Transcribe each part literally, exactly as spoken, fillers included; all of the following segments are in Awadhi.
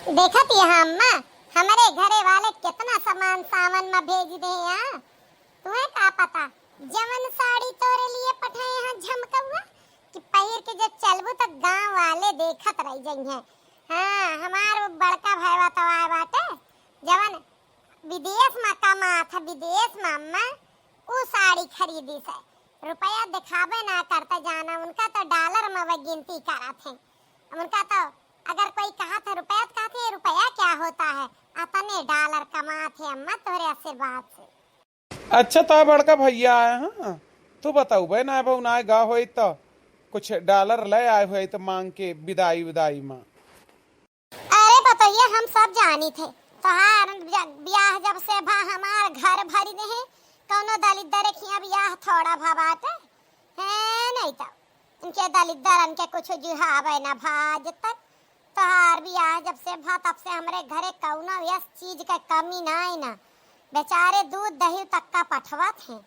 देखत यहाँ अम्मा, हमरे घरे वाले कितना सामान सावन में भेज दे हैं। तुम्हें का पता, जवन साड़ी तोरे लिए पठाए हैं झमकौआ, कि पहिर के जब चलबू तो गांव वाले देखत रह जइहें। हाँ, हमार वो बड़का भाईवा तो आए बाटे, जवन विदेश में कमात है, विदेश में अम्मा, ऊ साड़ी खरीदी से। रुपया दिखावे ना करते जाना, उनका तो डॉलर में वो गिनती करत हैं। उनका तो अगर कोई कहत है रुपया, तो कहते हैं, "रुपया क्या होता है, अतने डॉलर कमात है अम्मा तोहरे आशीर्वाद से।" अच्छा, तो बड़का भैया आए हैं, तू बताऊ बे ना, बहू ना गा होई तो कुछ डॉलर ले आए होई तो मांग के विदाई विदाई में। अरे पतोहिया, हम सब जानी थे, तोहार ज-, ब्याह जब से भा हमार घर भरी देहे, कौनो दलिद्दर के यहाँ ब्याह थोड़ा भा बाटे, है नहीं तो इनके दलिद्दरन के कुछ जुहावे न भा आज तक। तोहार ब्याह जब से भा तब से हमरे घरे कौनो यस चीज के कमी नाई ना। बेचारे दूध दही तक का पठवत हैं,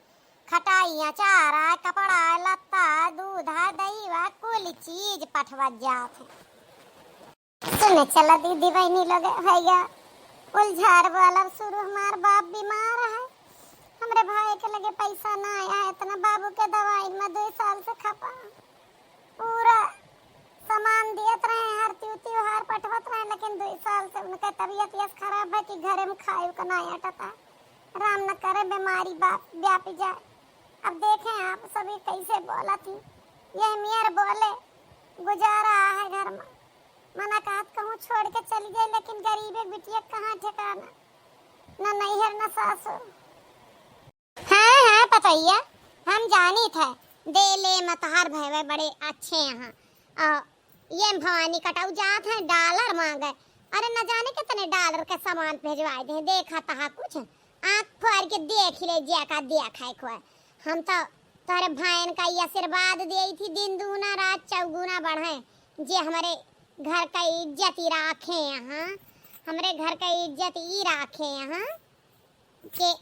खटाई अचार आय, कपड़ा आय, लत्ता आय, दूध आय, दही आय, कुल चीज पठवत जात हैं। सुने चला दीदी बहिनी लोग, भैया उलझार वाला शुरू, हमार बाप बीमार है, हमरे भाई के लगे पैसा ना आया है इतना, बाबू के दवाई में दो साल से खपा, पूरा सामान दियत रहे, हर त्यू त्योहार पठवत रहे, लेकिन दो साल से उनके तबीयत यस खराब है कि घरे में खाए का ना अटता है। राम न करे बीमारी बाप व्यापी जाए। अब देखें आप सभी कैसे बोलत ही, यह मेर बोले गुजारा है घर में। मना कहत कहूँ छोड़ के चली जाए, लेकिन गरीबे बिटिया कहाँ ठिकाना, न नैहर न सासुर। हाँ, हाँ, पतैया, हम जानी थे, दे ले मतहार भैवे बड़े अच्छे यहाँ। आ, ये भवानी कटाऊ जात हैं, डॉलर मांगे। अरे, न जाने कितने डॉलर के सामान भेजवाए दे, देखा तहा कुछ। आँख फोड़ के देख ले, जिया का देख है खोए। हम तो तोहरे भाईन का ये आशीर्वाद दिए थी, दिन दूना रात चौगुना बढ़े, जे हमरे घर का इज्जत ही राखे यहाँ, हमरे घर का इज्जत ही राखे यहाँ। के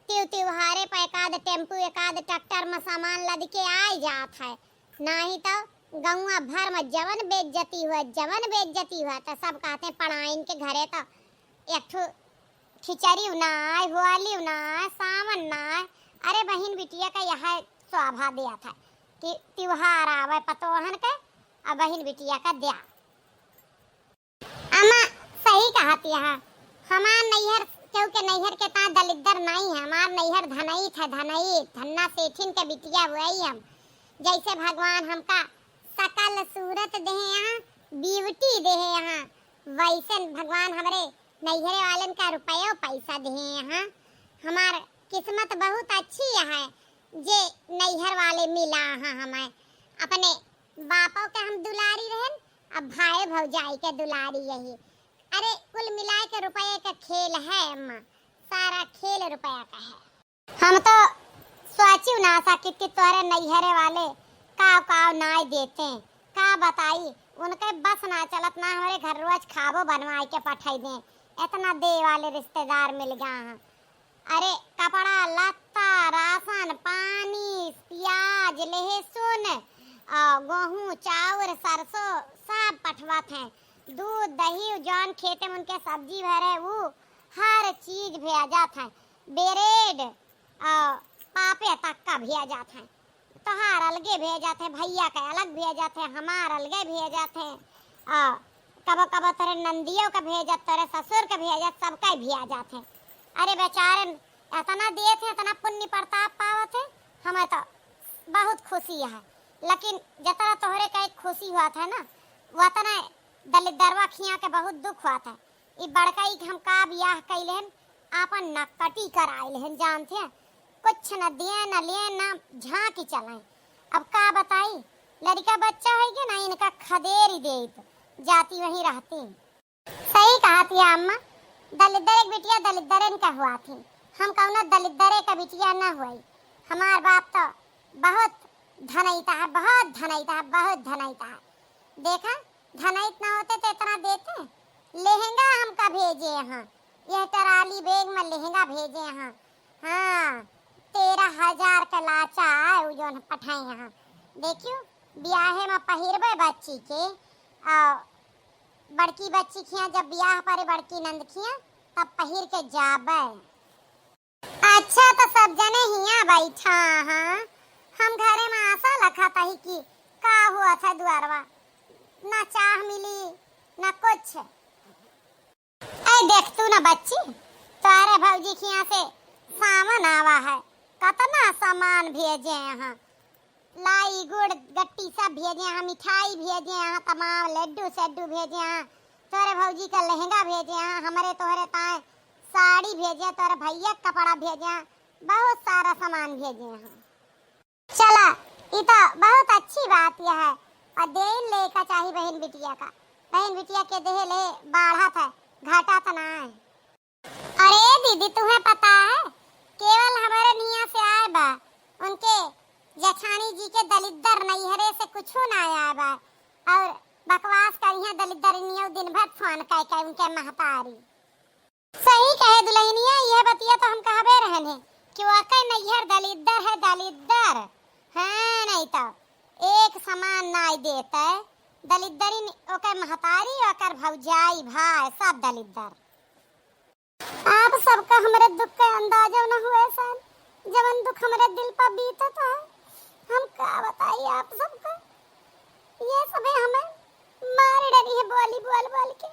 त्यू त्योहारे पर एकाध टेम्पू, एकाध ट्रैक्टर में सामान लद के आए जात है, नाही तो गौवा भर में जवन बेइज्जती हुआ, जवन बेइज्जती हुआ, तो सब कहते हैं, "पढ़ाइन के घरे तो एक ठो खिचड़ी ना आए, होली ना आए, सावन ना आए।" अरे बहिन बिटिया का यह शोभा दिया था कि त्योहार आवे पतोहन के, अब बहिन बिटिया का द्या। अम्मा सही कहत यहाँ, हमार नैहर केहू के नैहर के ता दलिद्दर नहीं है, हमार नैहर धनईत है, धनईत, धन्ना सेठिन के बिटिया हुई हम। जैसे भगवान हमका सकल सूरत देहे यहाँ, ब्यूटी देहे यहाँ, वैसे भगवान हमरे नैहरे वालन का रुपयो पैसा देहे यहाँ। हमार किस्मत बहुत अच्छी है जे नैहर वाले मिला है हमें। अपने बापो के हम दुलारी रहन, अब भाई भौजाई के दुलारी यही। अरे कुल मिलाए के रुपये का खेल है अम्मा, सारा खेल रुपया का है। हम तो सोचियो ना सकित कि तोहरे नैहरे वाले काव काव नाय देते। का बताई, उनके बस ना चलत ना हमरे घर रोज खाबो बनवाए के पठाई दे। इतना दे वाले रिश्तेदार मिल गया हैं। अरे कपड़ा लत्ता, राशन पानी, प्याज, लहसुन, आ, गेहूं, चाउर, सरसों सब पठवत हैं। दूध दही जौन खेते में उनके सब्जी भरे ऊ हर चीज भेजत हैं। ब्रेड, आ, पापे तक का भेजत हैं। तोहार अलगे भेजत हैं, भैया के अलग भेजत हैं, हमार अलगे भेजत हैं। आ, कबो कबो तोरे नंदियों के भेजत, तोरे ससुर के भेजत, सबका भेजत हैं। अरे बेचारे इतना देत हैं, इतना पुण्य प्रताप पावत हैं, हमें तो बहुत खुशी है। लेकिन जितना तोहरे का एक खुशी हुआ था ना, उतना दलिद्दरवा खिया के बहुत दुख हुआ था। ई बड़का ई हम का बियाह कइले हन, आपन नकटी कराइले हन, जानते हैं? कुछ न दिए, न लिए, न झांकी चलाएं। अब का बताई, लड़का बच्चा होइगे ना, इनका खदेरी देत, जाती वहीं रहती। सही कहत हिया अम्मा, दलिद्दर एक बिटिया दलिद्दरन का हुआ थी, हम कौनो दलिद्दरे का बिटिया न हुई। हमार बाप तो बहुत धनैता है, बहुत धनैता है, बहुत धनैता है। देखा, धनैत ना होते तो इतना देते। लहंगा हमका भेजे यहाँ, यह ट्राली बैग में लहंगा भेजे यहाँ। हाँ, तेरह हजार का लाचा है, उ जौन पठाए यहाँ। देखियो, ब्याहे में पहिरबे बच्ची के, आ, बड़की बच्ची खिया जब बियाह परे बड़की नंद खिया, तब पहिर के जाबे। अच्छा, तो सब जने हिया बैठा, हाँ, हम घरे में आशा लखत ही कि का हुआ था दुआरवा, ना चाह मिली, ना कुछ। ऐ देख तू ना बच्ची, तोहरे भौजी खिया से सावन आवा है, कतना सामान भेजे हैं, लाई गुड़ गट्टी सब भेजे हैं, मिठाई भेजे हैं, तमाम लड्डू सड्डू भेजे हैं, तोहरे भौजी का लहंगा भेजे हैं, हमरे तोहरे ताए साड़ी भेजे हैं, तोहरे भैया का कपड़ा भेजे हैं, बहुत सारा सामान भेजे हैं। चला, ई तो बहुत अच्छी बात यह है, और देन ले का चाही बहन बिटिया का, बहन बिटिया के देह ले बाढ़त है, घटत ना है। अरे दीदी, तुम्हें पता है, केवल हमारे निया से आए बा, उनके जेठानी जी के दलिद्दर नैहरे से कुछू ना आए बा, और बकवास करिहे दलिद्दर नियो दिन भर फोन कह के उनके महतारी। सही कहे दुल्हनिया, यह बतिया तो हम कहबे रहन है कि वाकई नैहर दलिद्दर है, दलिद्दर। हाँ, नहीं तो एक समान नाई देते, दलिद्दरिन ओकर महतारी, ओकर भौजाई, भाई, सब दलिद्दर। आप सबका हमरे दुख का अंदाजो न हुए सन, जवन दुख हमरे दिल पर बीतत है, हम का बताई आप सबका। ये सबे हमें मार डरी है बोली बोल बोल के।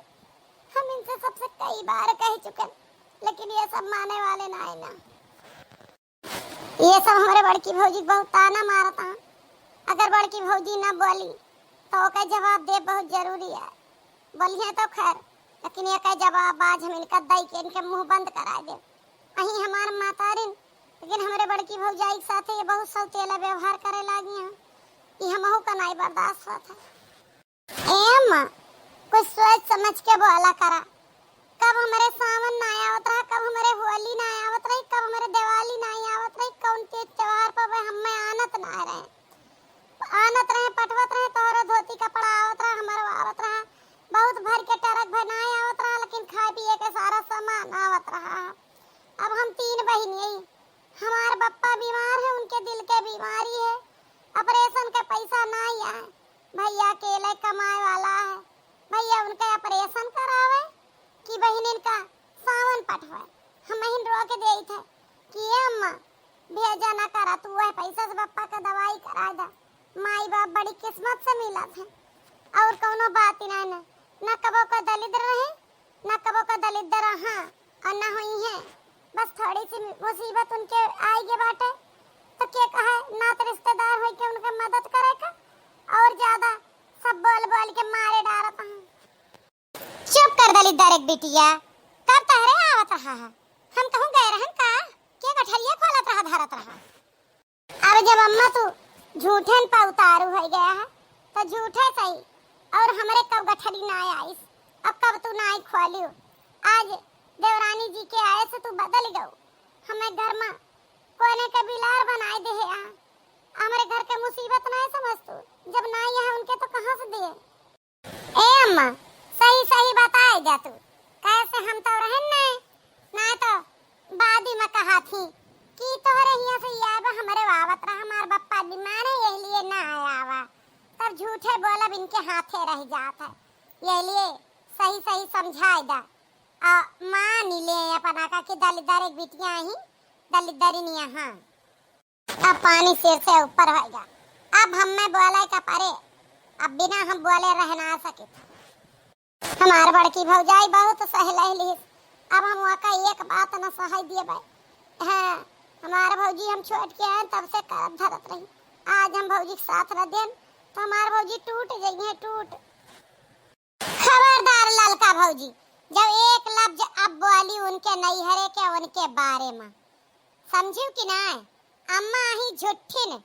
हम इनसे सबसे कई बार कह चुके, लेकिन ये सब माने वाले ना है ना। ये सब हमरे बड़की भौजी के बहुत ताना मारत हैं। अगर बड़की भौजी ना बोली, तो ओके जवाब दे बहुत जरूरी है। बोलिए तो खैर, लेकिन ये कहे जवाब आज हम इनका दई के इनके मुंह बंद करा दे। अहीं हमार मातारिन, लेकिन हमरे बड़की भौजाई के साथे ये बहुत सौतेला व्यवहार करे लागी हैं। ये हमहू का नाई बर्दाश्त होत है। ए अम्मा, कुछ सोच समझ के बोला करा। कब हमरे सावन ना आवत रहा, कब हमरे होली ना आवत रही, कब हमरे दिवाली ना आवत रही, कौन के त्योहार पर वह हमें आनत ना रहे, आनत रहे, पठवत रहे, तोहरो धोती कपड़ा आवत रहा, हमरो आवत रहा, बहुत भर के ट्रक भर ना आवत रहा, लेकिन खाए पिए के सारा सामान आवत रहा। अब हम तीन बहिन यही, हमार बप्पा बीमार है, उनके दिल के बीमारी है, ऑपरेशन का पैसा ना आए, भैया अकेले कमाए वाला है, भैया उनका ऑपरेशन करावे कि बहिनिन का सावन पठवे। हम बहिन रो के देई थे कि ये अम्मा, भेजा ना करा, तू वह पैसा से बप्पा का दवाई करा दा। माई बाप बड़ी किस्मत से मिला थे, और कौनो बात ही ना, ना, ना कबो का दलिद्र रहे, ना कबो का दलिद्र रहा, और ना होई है। बस थोड़ी सी मुसीबत उनके आई के बाटे, तो के कहे नात रिश्तेदार होई के उनके मदद करे का, और ज्यादा सब बोल बोल के मारे डारत हैं। चुप कर दलिद्दर एक बिटिया, कब तहरे आवत रहा है? हम कहूँ गए रहन का? के गठरिया खोलत रहा, धरत रहा? अब जब अम्मा तू झूठन पा उतारू हो गया है, तो झूठे सही, और हमरे कब गठरी ना आइस, अब कब तू ना आई खोलियो। आज देवरानी जी के आए से तू बदल गऊ, हमें घर में कोने के बिलार बनाए दे है। आ हमरे घर के मुसीबत ना समझ तू, जब ना यहाँ उनके तो कहाँ से दिए? ए अम्मा, सही सही बताए जा तू, कैसे हम तो रहन नहीं, ना तो बादी में कहा थी कि तोहरे हिया से ये आवा हमरे वावत रहा, हमार बप्पा बीमार है, यही लिए ना आया आवा। तब झूठे बोलब इनके हाथे रह जात है, यही लिए सही सही समझाए दा। आ मान ले अपना का कि दलिद्दर एक बिटिया ही, दलिद्दरिन यहाँ। अब पानी सिर से ऊपर होइगा। अब हमें बोले का परे, अब बिना हम बोले रह ना सकित। हमार बड़की भौजाई बहुत सह लेहलिस, अब हम वका एक बात न सहइ दियबे। हाँ, हमार भौजी हम छोट के हैं तब से करत धरत रही, आज हम भौजी के साथ न देन तो हमार भौजी टूट जइहे, टूट। खबरदार ललका भौजी, जब एक लफ्ज अब बोली उनके नैहरे के, उनके बारे में, समझिउ कि नाय? अम्मा ही झुट्ठिन,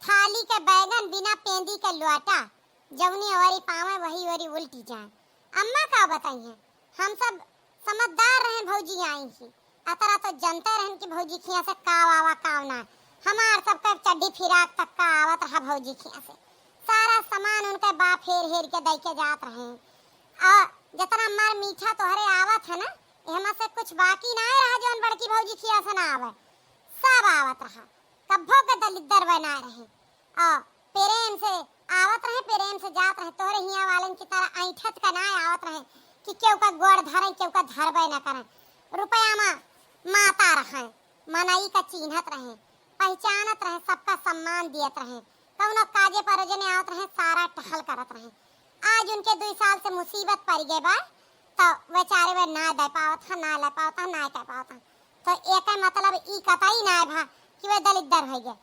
थाली के बैगन बिना पेंदी के लोटा, जौनी ओरी पावे वही ओरी उल्टी जाए। अम्मा का बताइए, हम सब समझदार रहे भौजी आई ही, अतरा तो जनते रहन कि भौजी खिया से का आवा का ना। हमार सबका चड्डी फिराक तक का आवत रहा भौजी खिया से। सारा सामान उनके बाप हेर हेर के दई के जात रहे। और जितना मार मीठा तोहरे आवत है ना, एहमा से कुछ बाकी ना रहा जौन बड़की भौजी खिया से ना आवे, सब आवत रहा। कब्बो के दलिद्दर बना रहे। और प्रेम से आवत रहे, प्रेम से जात रहे, तोहरे हियाँ वालन की तरह ऐंठत का ना आवत रहे कि केहू का गोड़ धरे, केहू का धरबे न करे। रुपया मा माता रहे, मनई का चीन्हत रहे, पहचानत रहे, सबका सम्मान दियत रहे, कौनो काजे परोजने आवत रहे, सारा टहल करत रहे। आज उनके दुई साल से मुसीबत पड़ गए बा, तो बेचारे वे ना दे पावत है, ना ले पावत है, ना कह पावत है। तो एक मतलब ई कतई ना भा कि वे दलिद्दर होइ गए।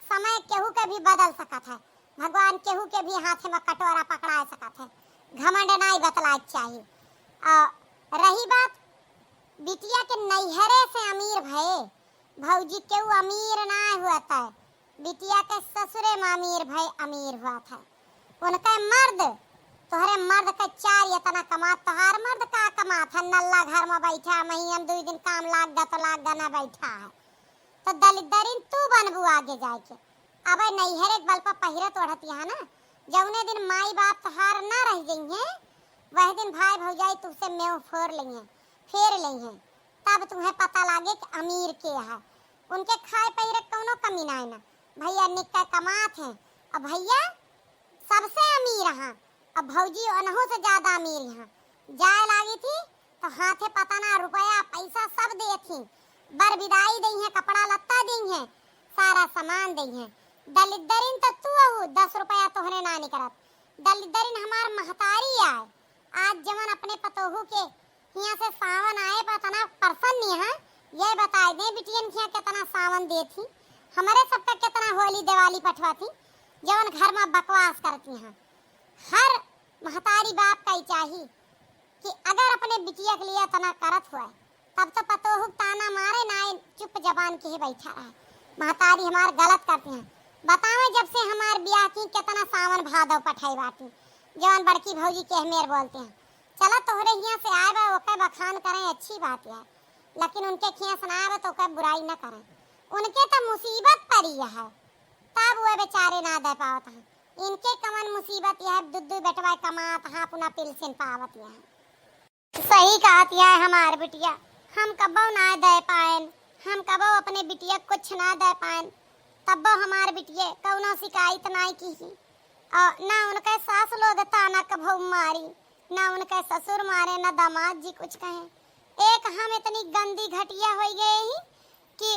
समय केहू के भी बदल सकत है, भगवान केहू के भी हाथे मा कटोरा पकड़ाए सकत है। घमंड नाई बतलाए के चाही। और रही बात बिटिया के नैहरे से अमीर भए, भौजी केहू अमीर ना हुआ था, बिटिया के ससुरे मा अमीर भए, अमीर हुआ था। उनके मर्द, तोहरे मर्द के चार एतना कमात, तोहार मर्द का कमात है? नल्ला घर मा बैठा, महीना मा दुई दिन काम लाग गा तो लाग गा, ना बैठा है। तो दलिद्दरिन तू बनबू आगे जाए के। अबे नैहरे के बल पर पहिरत ओढ़त यहाँ ना, जौने दिन माई बाप तोहार ना रह जइहें, वह दिन भाई भौजाई तुझसे मेव फोर लेंगे, फेर लेंगे, तब तुम्हें पता लागे कि अमीर के है। उनके खाए पहिरे के कौनो कमी ना है ना। भैया निक्का कमात हैं, अब भैया सबसे अमीर हाँ, अब भौजी ओनहू से ज्यादा अमीर हाँ। जाए लागी थी तो हाथे पता ना रुपया पैसा सब देत ही, बर बिदाई दइहें, कपड़ा लत्ता दइहें, सारा सामान दइहें। दलिद्दरिन तो तू अहू, दस रुपया तोहरे ना निकरत। दलिद्दरिन हमार महतारी आए, आज जवन अपने पतोहू के हियाँ से सावन आए पर इतना प्रसन्न यहाँ, ये बताए दे बिटियन के यहाँ कितना सावन देत ही, हमरे सबका कितना होली दिवाली पठवा थी, जवन घर मा बकवास करती हैं। हर महतारी बाप का ही चाही कि अगर अपने बिटिया के लिए इतना करत हुआ, तब तो पतोहू ताना मारे ना, चुप जबान के ही बैठा रहे। महतारी हमार गलत करती हैं, बतावे जब से हमार ब्याह की कितना सावन भादव पठाई बाटी, जवन बड़की भौजी के हमेर बोलते हैं। चला तोहरे हियाँ से आए बा, ओके बखान करें, अच्छी बात है, लेकिन उनके खियाँ से ना आए बा तो ओके बुराई न करें। उनके तो मुसीबत पड़ी है, तब वो बेचारे ना दे पावत हैं। इनके कवन मुसीबत यह, दुद्दू बेटवा कमात हाँ, अपना पेंशन पावत यह। सही कहत यह हमार बिटिया, हम कबो ना दे पाएन, हम कबो अपने बिटिया कुछ ना दे पाएन, तब्बो हमार बिटिया कौनो शिकायत ना की ही। और ना उनके सास लोग ताना कभो मारी, ना उनके ससुर मारे, ना दामाद जी कुछ कहे। एक हम इतनी गंदी घटिया हो गए ही कि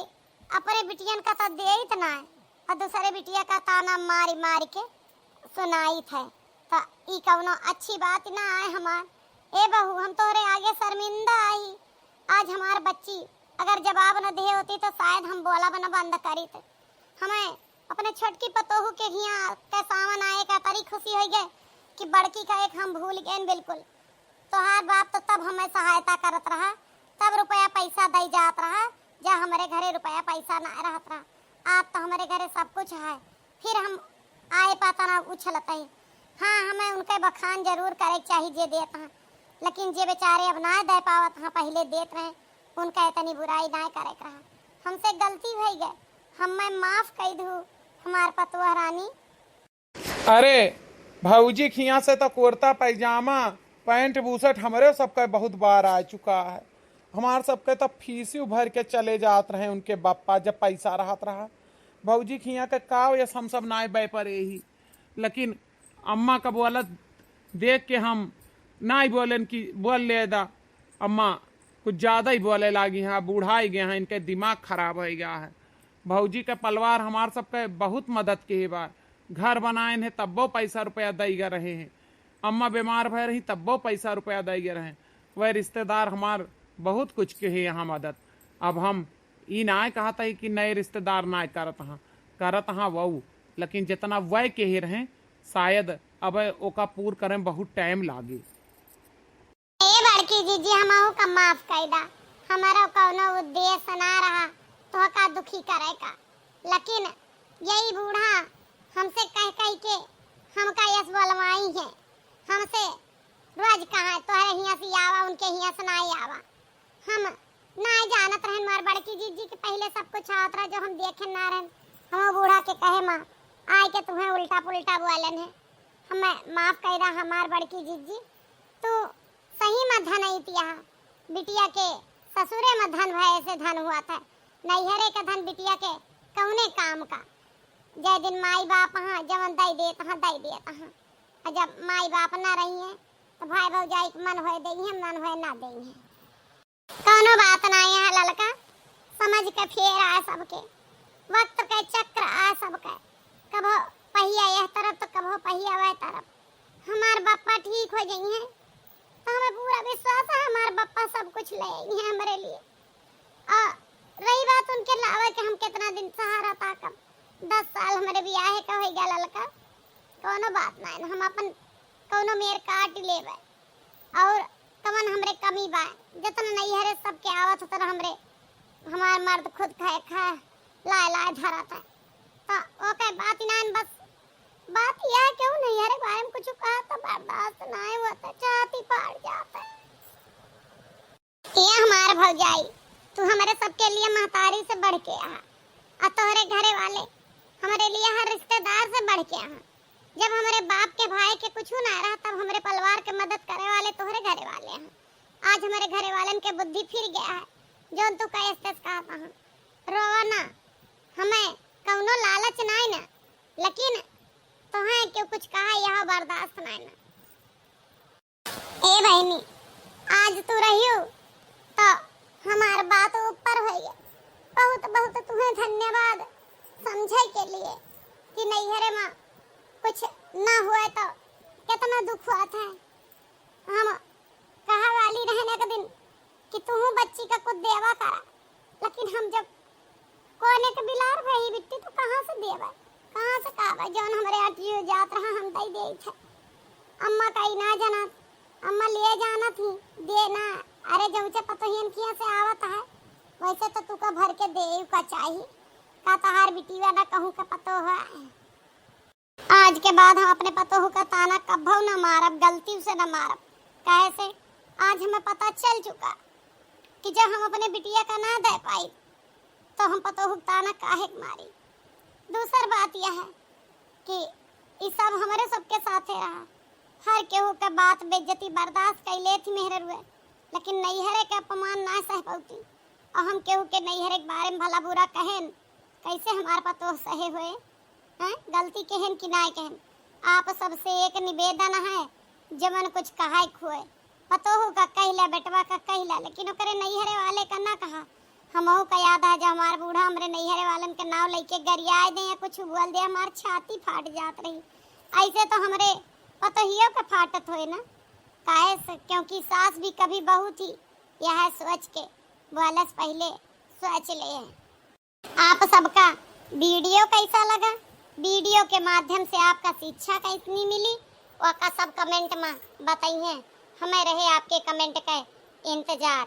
अपने बिटियन का तो देइत ना है और दूसरे बिटिया का ताना मारी मारी के सुनाइत है। तो ई कौनो अच्छी बात ना आए हमार। ए बहू, हम तोहरे आगे शर्मिंदा आई। आज हमार बच्ची अगर जवाब न दे होती तो शायद हम बोला बना बंद करीत। हमें अपने छोटकी पतोहू के हियाँ के सावन आए का तरी खुशी हो गए कि बड़की का एक हम भूल गए बिल्कुल। तोहार बाप तो तब हमें सहायता करत रहा, तब रुपया पैसा दई जात रहा, जा हमरे घरे रुपया पैसा ना रहत रहा। आज तो हमरे घरे सब कुछ है, फिर हम आए पता ना उछलत है। हाँ, हमें उनके बखान जरूर करे के चाही जे देत हैं, लेकिन जे बेचारे अब ना दे पावत हैं, पहले देत रहे, उनका इतनी बुराई ना करे के रहा। हमसे गलती भई गए, हमें माफ कई दू हमार पतोह रानी। अरे, भौजी खिया से तो कुर्ता पैजामा, पैंट बूसट हमरे सबका बहुत बार आ चुका है। हमार सबके तो फीसियो भर के चले जात रहे उनके बप्पा, जब पैसा रहत रहा। भौजी खिया के का, ये हम सब नाय बे परे ही। लेकिन अम्मा का बोलत देख के हम नाय बोलेन कि बोल ले दा, अम्मा कुछ ज्यादा ही बोले लागी हैं, बूढ़ा ही गए हैं, इनके दिमाग खराब हो गया है। भौजी के पलवार हमार सबके बहुत मदद के बा। घर बनाएन है तब्बो पैसा रुपया दई ग रहे हैं। अम्मा बीमार भय रही तब्बो पैसा रुपया दई ग रहे हैं। वह रिश्तेदार हमार बहुत कुछ के है यहाँ मदद। अब हम ई नाय कहत है कि नए रिश्तेदार नाय करत हाँ, करत हाँ वऊ, लेकिन जितना वह के ही रहे शायद अब ओका पूर करे में बहुत टाइम लागे। ए बड़की जीजी, हमहू का माफ कई दा, हमारा कौनो उद्देश्य ना रहा तोहका दुखी करे का, लेकिन यही बूढ़ा हमसे कह कह के हमका यस बोलवाई है, हमसे रोज कहा तोहरे हियाँ से आवा, उनके हियाँ से ना आवा। हम ना जानत रहन, मार बड़की जीजी के पहले सब कुछ आवत रहा जो हम देखे ना रहन। हम बूढ़ा के कहे माँ आए के तुम्हें उल्टा पुल्टा बोलन है, हमें माफ कई दा हमार बड़की जीजी। तू सही में धन अइतिया, बिटिया के ससुरे में धन भय से धन हुआ था, नैहरे का धन बिटिया के कौने काम का। जय दिन माई बाप हाँ, जवन दई देत हाँ, दई देत हाँ। और जब माई बाप ना रही हैं, तो भाई भौजाई के मन होए देई हैं, मन होए ना देई हैं। कौनो बात ना है ललका, समझ के फेर आए सबके, वक्त के चक्र आए सबके, कबो पहिया यह तरफ तो कबो पहिया वह तरफ। हमार बप्पा ठीक हो जाई हैं, तो हमें पूरा विश्वास है हमार बप्पा सब कुछ ले आई हैं हमरे लिए। और रही बात उनके लावे के, हम कितना दिन सहारा ताकब, दस साल हमरे बियाहे का होई गया ललका, कौनो बात ना है, हम अपन कौनो मेर काट लेबे। और कवन हमरे कमी बा, जतना नैहरे सबके आवत होत ना हमरे, हमार मर्द खुद खाए खा लाए लाए धरत है। तो ओके बात ही ना है, बस बात यह है कि उ नैहरे के बारे में कुछ कहा तो बर्दाश्त ना है, वो तो छाती फाड़ जाता है। ये हमार भौजाई, तू हमरे सबके लिए महतारी से बढ़ के आ, और तोहरे घरे वाले हमरे लिए हर रिश्तेदार से बढ़ के आ। जब हमरे बाप के भाई के कुछ ना रहा, तब हमरे परिवार के मदद करे वाले तोहरे घरे वाले हैं। आज हमरे घरे वालन के बुद्धि फिर गया है, जौन तू कहे तेस कहत हूँ। रोवा ना, हमें कौनो लालच नाई ना, लेकिन तोहें क्यों कुछ कहा यह बर्दाश्त नाई ना। ए बहनी, आज तू रहियो तो हमार बात ऊपर होइए। बहुत बहुत तुम्हें धन्यवाद समझे के लिए कि नैहरे में कुछ ना हुए तो कितना दुख हुआ था। हम कहा वाली रहने के दिन कि तू बच्ची का कुछ देवा करा, लेकिन हम जब कोने के बिलार भई बिट्टी तो कहाँ से देवे, कहाँ से कावे? जौन हमरे अटियो जात रहा हम दई देई थे। अम्मा का ही ना जानत, अम्मा ले जानत ही दे ना। अरे जौचे पतोहियन किया से आवत है, वैसे तो तू का भर के देई का चाही। का तहार बिटिया ना कहूँ के पतो है? आज के बाद हम अपने पतोह का ताना कब्बो न मारब, गलती से न मारब। काहे से आज हमें पता चल चुका कि जब हम अपने बिटिया का ना दे पाई तो हम पतोह का ताना काहे के मारी। दूसर बात यह है कि ई सब हमरे सबके साथे रहा। हर केहू के बात बेइज्जती बर्दाश्त कई लेत ही मेहररुए, लेकिन नैहरे के अपमान ना सह पौती। और हम केहू के नैहरे के बारे में भला बुरा कहेन, कैसे हमार पतोह सहे हुए? हैं? गलती केहन कि नाय केहन? आप सबसे एक निवेदन है, जवन कुछ कहाए खुए, पतोहू का कहिला, बेटवा का कहिला, लेकिन ओकरे नैहरे वाले का ना कहा। हमहू का याद है, जब हमार बूढ़ा हमरे नैहरे वालन के नाव लेके गरियाए दे या कुछ बोल दे, हमार छाती फाट जात रही। ऐसे तो हमरे पतोहियो के फाटत होए ना, काहे से, क्योंकि सास भी कभी बहू थी, यह सोच के बोलस पहले सोच ले। आप सबका वीडियो कैसा लगा, वीडियो के माध्यम से आपका शिक्षा कैसनी मिली, ओका सब कमेंट में बताइए। हमें रहे आपके कमेंट के इंतजार।